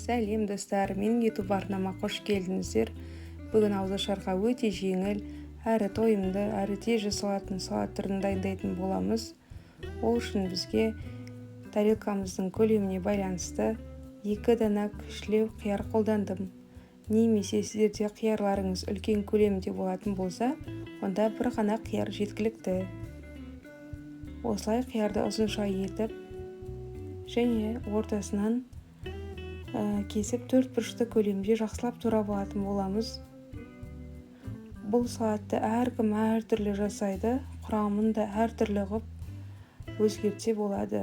Сәлем, достар! Менің YouTube арнама қош келдіңіздер. Бүгін ауызашарға өте жеңіл, әрі тойымды, әрі тез жасалатын салат түрін дайындайтын боламыз. Ол үшін бізге тарелкамыздың көлеміне байланысты 2 дана кішілеу қияр қолдандым. Немесе сіздерде қиярларыңыз үлкен көлемде болатын болса, онда бір ғана қияр жеткілікті. Осылай қиярды ұзынша етіп және ортасынан кесіп төрт бұрышты көлемде жақсылап турап алатын боламыз. Бұл салатты әркім әртүрлі жасайды, құрамын да әртүрлі қылып өзгертсе болады.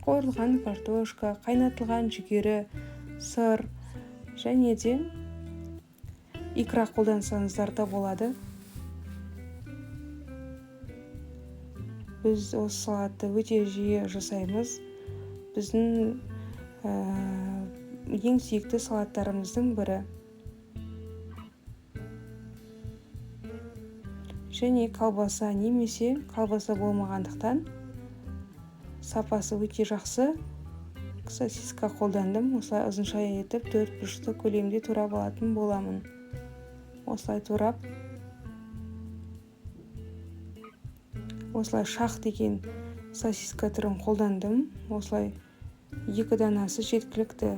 Қуырылған картошка, қайнатылған жүгері, сыр және де икра қолдансаңыздар да болады. Біз осы салатты өте жиі жасаймыз. Біздің ең сүйікті салаттарымыздың бірі. Және колбаса немесе колбаса болмағандықтан сапасы өте жақсы сосиска қолдандым. Осылай ұзынша етіп төрт бұрышты көлемде турап алатын боламын. Осылай турап, осылай шақ деген сосиска түрін қолдандым. Осылай 2 данасы жеткілікті.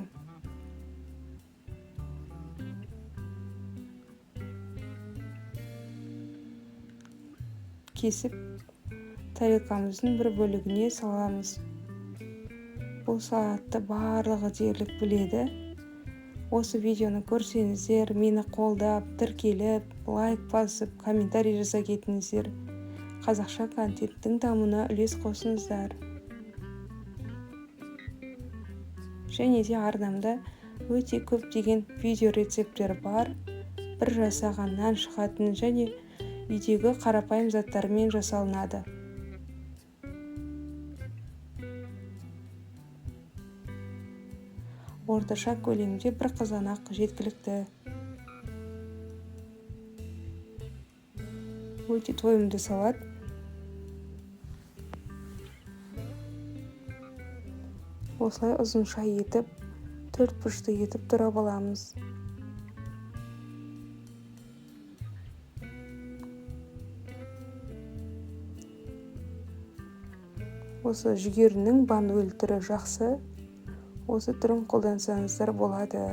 Кесіп тарелкамыздың бір бөлігіне саламыз. Бұл салатты барлығы дерлік біледі. Осы видеоны көрсеңіздер, мені қолдап, тіркеліп, лайк басып, комментарий жаза кетіңіздер. Қазақша контенттің дамуына үлес қосыңыздар. Және де арнамда өте көптеген видео рецепттер бар. Бір жасағаннан шығатын және үйдегі қарапайым заттармен жасалынады. Орташа көлемде бір қызанақ жеткілікті. Өте тойымды салат. Осылай ұзынша етіп, төрт бұрышты етіп турап аламыз. Осы жүгерінің бануэль түрі жақсы. Осы түрін қолдансаңыздар болады.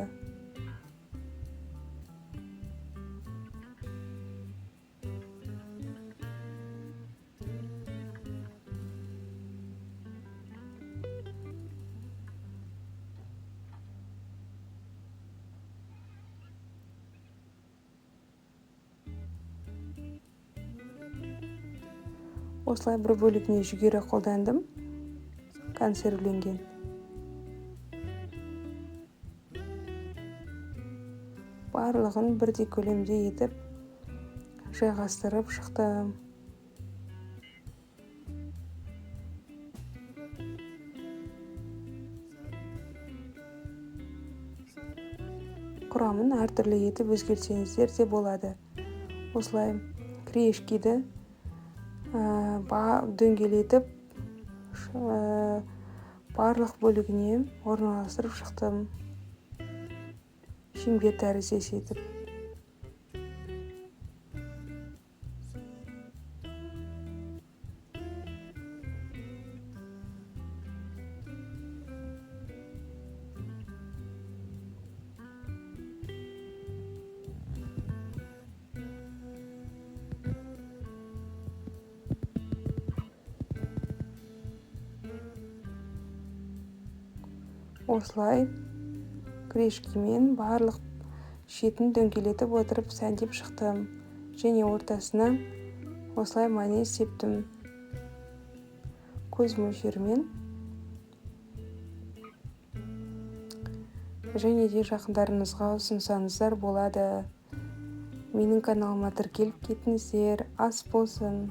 Осылай бір бөлігіне жүгері қолдандым, консервленген. Барлығын бірдей көлемде етіп жайғастырып шықтым. Құрамын әртүрлі етіп өзгертсеңіздер де болады. Осылай кирешкиді дөңгелетіп, барлық бөлігіне орналастырып шықтым. Шеңбер тәріздес етіп. Осылай кирешкимен барлық шетін дөңгелетіп отырып сәндеп шықтым. Және ортасына осылай майонез септім. Көз мөлшерімен. Және де жақындарыңызға ұсынсаңыздар болады. Менің каналыма тіркеліп кетіңіздер. Ас болсын.